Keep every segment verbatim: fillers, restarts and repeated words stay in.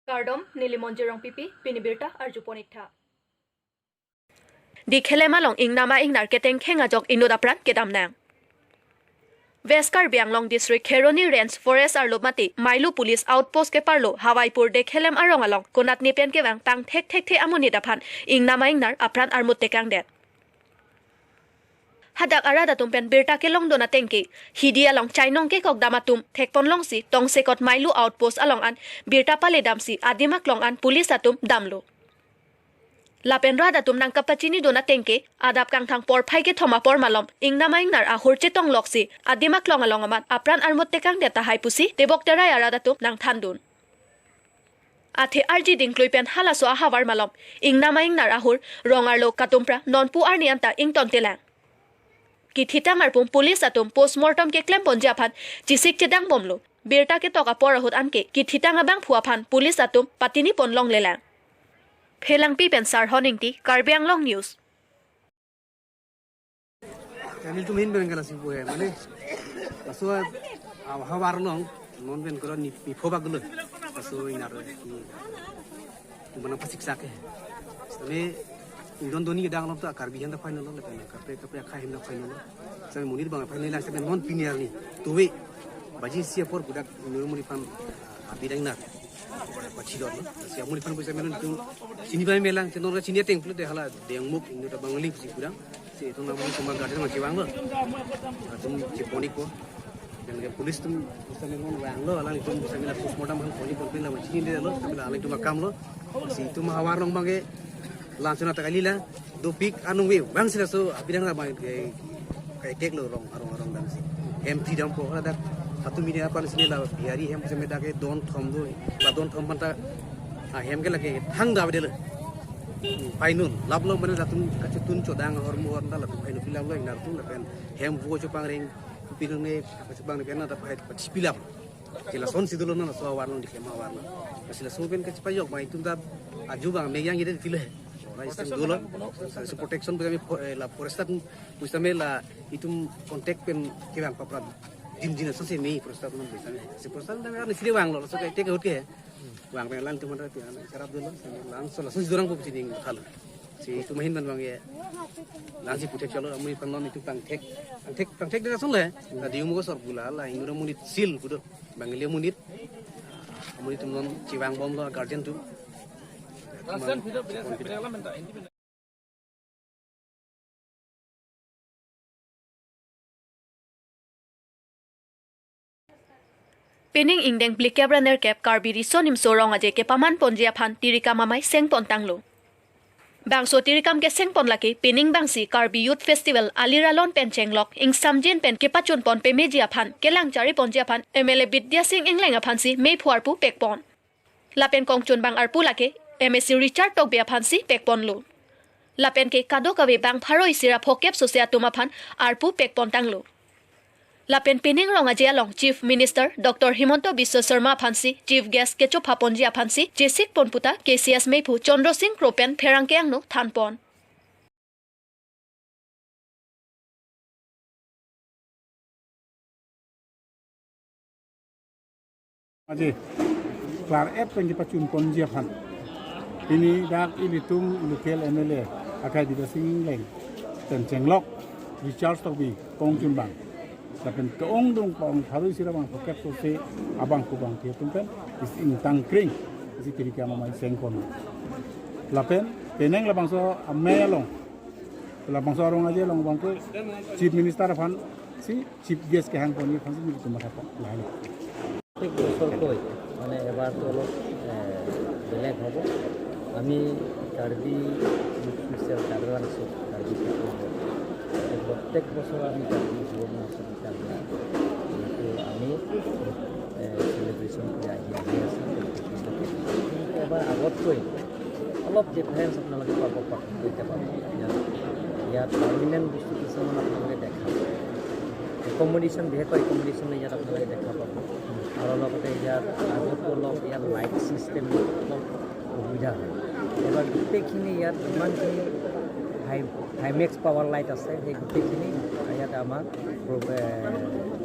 Kardom, neli Monjir Rongpipi, pini birta arjupon iktha. Dikhelem along ingnama ingnar ketengkheng ajok inut apran kedam nang. West Karbi Anglong District Kheroni Range Forest arlo mate Mailu Police Outpost keparlo Hawaipur Dikhelem arong along konatne pen kevang pangthek thekthe amonit aphan ingnama ingnar apran armut tekangdet. Hadak arat atum pen birta kelongdun ateng ke, hidi along chainong kekok dam atum thekpon longsi tongsekot Mailu Outpost along an birta pale damsi adim aklong an police atum damlo. Lapen rat atum nangkapachinidun ateng ke, adap kangthang porphai kethom apor malom ingnama ingnar ahur chetong loksi adim aklong along amat apran armut tekangdet tahai pusi tebok terai arat atum nangthandun. Athe arji dingklui pen halaso ahavar malom ingnama ingnar ahur rong arlo Katumpra nonpu arni anta ingtontelang. Kithitang arpum police atum postmortem keklemponji aphan chesik chedang bomlo. Birta ketok apor ahut anke kithitang abangphu aphan police atum patinipon longlelang. Phelangpi pen Sarhon Ingti, Karbi Anglong News. Kami tu main barang kala sibu ya, mane. Laso, ah, havar along non pen koron ni pipho bag dulu. Laso ingnar ni, tu mana pasik sak ya. Sami ingdon doni kedang along tu akar bihan ta final lo, lapen kapre kapre akha hin ta final lo. Sami monit abang final lang sami non pini arni. Tuwe baji isi apor budak inut amonit aphan, ah, abirang nar. Pachilon, si amonit aphan pusi amen atum chini bai melang, chini ateng pulote hala dengmuk inut abang ling si kurang. Si itum amonit atum garden ma chevanglo. Atum chepon-ikpo. Dan ke police atum pusi amen vanglo, alangtum pusi amen postmortem aphan pon-ikpon pin la ma chinidetlo, sambil alangtum akamlo. Si itum havar along abang ke langsung attack kali la. Dopik anung ve vangsi laso abirang abang ke, ke keklo rong arong arong damsi. Hem thi dampo, ladak Hatu Mini aphan si la Bihari hem seme dak ke don thom do, la don thom aphan ta, ah, hem ke lake thang davedetlo. Painun, laplo mane latum kachetun chodang ahormu ahormu ta latum painun pilamlo ingnar atum lapen hem vo chopangreng, pinun nge kachopangreng pen ta pai pachipilap. Si lasonsi dolo na laso ahavar along Dikhelem ahavar along. Si laso pen kachepajok abang itum ta aju abang meyang ide tilo he. Ora istem dolo. Si protection pusi amen fo-, eh, la forest atum pusi amen la itum contact pen kevang papra. Jin jin aso si me forest atum pusi amen. Si forest atum amen sini vanglo, laso ke tek ahut ke. Vang pen lang itum ta pi amen charap dolo. Langsung laso si dorang pu chining khalo. Si itum ahin pen abang ya. Langsi puthek chalo, amonit aphan non itum pangthek. Pangthek, pangthek dera sunle. Ta diu mugo sor bula la inut amonit sil kudo. Bang ili amonit. Amonit atum non chevang bomlo guardian atum. Pining ingdeng phlikep ra nerkep Karbi Riso Nimso Rong Aje kepamanponji aphan tirikam amei sengpon tanglo. Bangso tirikam kesengpon lake pining bangsi Karbi Youth Festival alir alon pen chenglok ingsamjin pen kepachunpon pemeji aphan kelang chariponji aphan M L A Bidya Sing Engleng aphansi meiphu arpu pekpon. Lapen kongchunbang arpu lake M A C Richard Tokbi aphansi pekponlo. Lapen ke kadokave bang pharo isi ra phokep sose atum aphan arpu pekpon tanglo. Lapen pining Rong Aje along Chief Minister Doctor Himanta Biswa Sarma aphansi Chief Guest kechopaponji aphansi chesikpon puta K C S meiphu Chandra Sing Kro pen pherangke angno thanpon. Aje, klar ep pen kepachunponji aphan. Pini dak ilitum local M L A, akai Bidya Sing Engleng, pen chenglok, Richard Tokbi, kongchunbang. Lapen ke-ongdung pong pharo isi ra bang phokep sose abangphu abangphi atum pen, isi ingtang kring, isi tirikam amei sengpon. Lapen, penang labangso amei along, labangso Rong Aje along abang ke Chief Minister aphansi Chief Guest kehangponji aphansi nelitum mathapon. Lahai. প্ৰত্যেক বছৰতকৈ মানে এবাৰতো অলপ, এ, বেলেগ হ'ব। আমি Karbi youth festival Karbi Anglong, Karbi পিপল হয়। এই প্ৰত্যেক বছৰ আমি কাৰ্বি যুৱ মহোৎসৱ, কাৰ্বি, এইটো আমি, এ, চেলিব্ৰেশ্যন কৰি আহি, আহি আছোঁ। কিন্তু এবাৰ আগতকৈ অলপ ডিফাৰেঞ্চ আপোনালোকে পাব, পাৰ্থক্য এতিয়া পাব। ইয়াত, ইয়াত পাৰ্মানেণ্ট বস্তু কিছুমান আপোনালোকে দেখা পাব। একমডেশ্যন, বিশেষকৈ একমডেশ্যন ইয়াত আপোনালোকে দেখা পাব। আৰু লগতে ইয়াত আগতকৈ অলপ ইয়াত লাইট ছিষ্টেম অলপ অসুবিধা হয়। এইবাৰ গোটেইখিনি ইয়াত যিমানখিনি হাই, হাইমেক্স পাৱাৰ লাইট আছে, সেই গোটেইখিনি ইয়াত আমাৰ প্ৰ-, এ,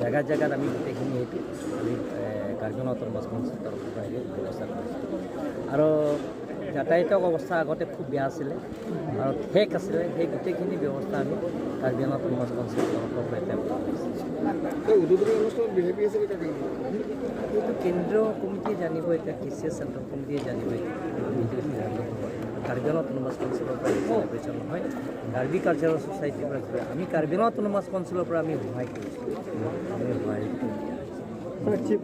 জেগা জেগাত আমি গোটেইখিনি এইটো আমি, এ, কাৰ্বি আংলং অট'নমাছ কাউন্সিলৰ তৰফৰ পৰা এই ব্যৱস্থা কৰিছোঁ। আৰু যাতায়াতৰ অৱস্থা আগতে খুব বেয়া আছিলে আৰু ঠেক আছিলে, সেই গোটেইখিনি ব্যৱস্থা আমি কাৰ্বি আংলং অট'নমাছ কাউন্সিলৰ তৰফৰ পৰা এতিয়া কৰা হৈছে। এই উদ্বোধনী অনুষ্ঠানত ভি আই পি আছিলে কাক? এইটো কেন্দ্ৰীয় কমিটিয়ে জানিব, এতিয়া কে চি এ চেণ্ট্ৰেল কমিটিয়ে জানিব, এইটো কমিটিৰ সিদ্ধান্ত হ'ব। কাৰ্বি আংলং অট'নমাছ কাউন্সিলৰ পৰা চেলিব্ৰেশ্যন নহয়, কাৰ্বি কালচাৰেল ছ'চাইটিৰ পৰা চলে। আমি কাৰ্বি আংলং অট'নমাছ কাউন্সিলৰ পৰা আমি সহায় কৰিছোঁ, আমি সহায় কৰিছোঁ।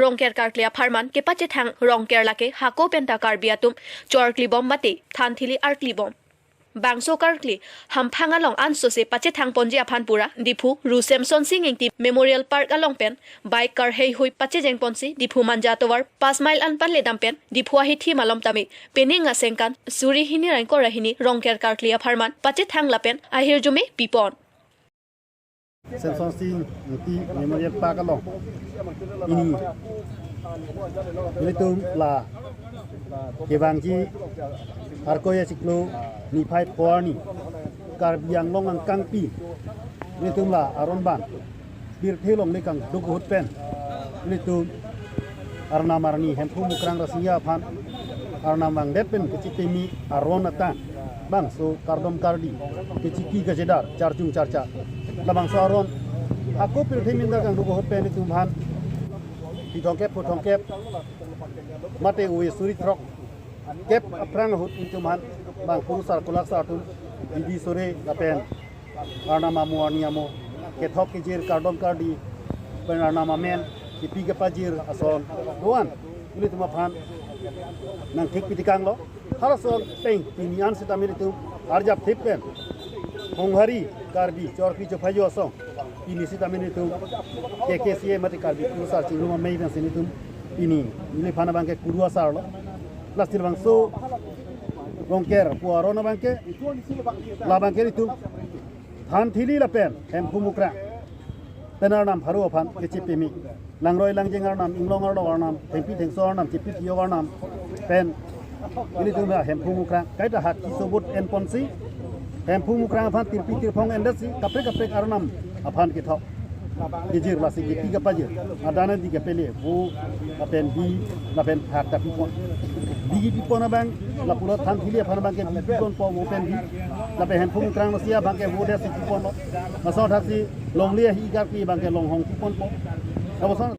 Rongker karkli apharman kepachethang Rongker lake hako penta Karbi atum chorkli bom mate thanthili arkli bom. Bangso karkli hamphang along ansose pachethang ponji aphan pura Diphu Ru Semsonsing Ingti Memorial Park along pen bike karheihui pachejeng ponsi Diphu Manja tovar pas mile anpan ledam pen Diphu ahithi malom tame pening asengkan suri hini ra ingkoi ra hini Rongker karkli apharman pachethang lapen ahirjume pipon. Semsonsing Ingti Memorial Park along pini ilitum la kevangji Arkoi achiklo niphai pho arni Karbi Anglong angkangpi ilitum la aron abang pirthe longle kangduk ahut pen ilitum Arnam arni Hemphu Mukrang Rasinja aphan Arnam vangdet pen kachepame aron atang bangso kardom kardi kachiki kajedar charjung charcha labangso aron hako pirthe minda kangduk ahut pen ilitum aphan pithongkep phuthongkep mate ove suri throkkep aphrang ahut ilitum aphan bang kurusar kulaksar atum didi sore lapen Arnam amo arni amo kethok kejir kardom kardi pen Arnam amen kepi kepajir ason do-an ilitum aphan nangthik pitikanglo. Halason pen pini an sitame ilitum arjap thip pen Honghari Karbi Chorkli Chophayo asong pini sitame ilitum K K C A mate Karbi Kurusar Chingrum Amei pensi ilitum pini neliphan abangke kuru asarlo. Lasi labangso Rongker pu aron abangke labangke ilitum thanthili lapen Hemphu Mukrang pen Arnam pharo aphan kachepame, langroi langjeng Arnam, inglong arlo Arnam, thengpi thengso Arnam, chepi kiyok Arnam pen ilitum la Hemphu Mukrang kaita haki sobut en ponsi Hemphu Mukrang aphan tirpi tirphong endetsi kaprek kaprek Arnam aphan kethok kejir lasi kepi kepajir adana di kepele vo lapen bi lapen thak ta pipon. Bi kepipon abang lapulo thanthili aphan abangke bi piponpo, vo pen bi lapen Hemphu Mukrang Rasinja abangke vo detsi piponlo. Laso thaksi longle ahi karkli abangke longhong piponpo. Lapuson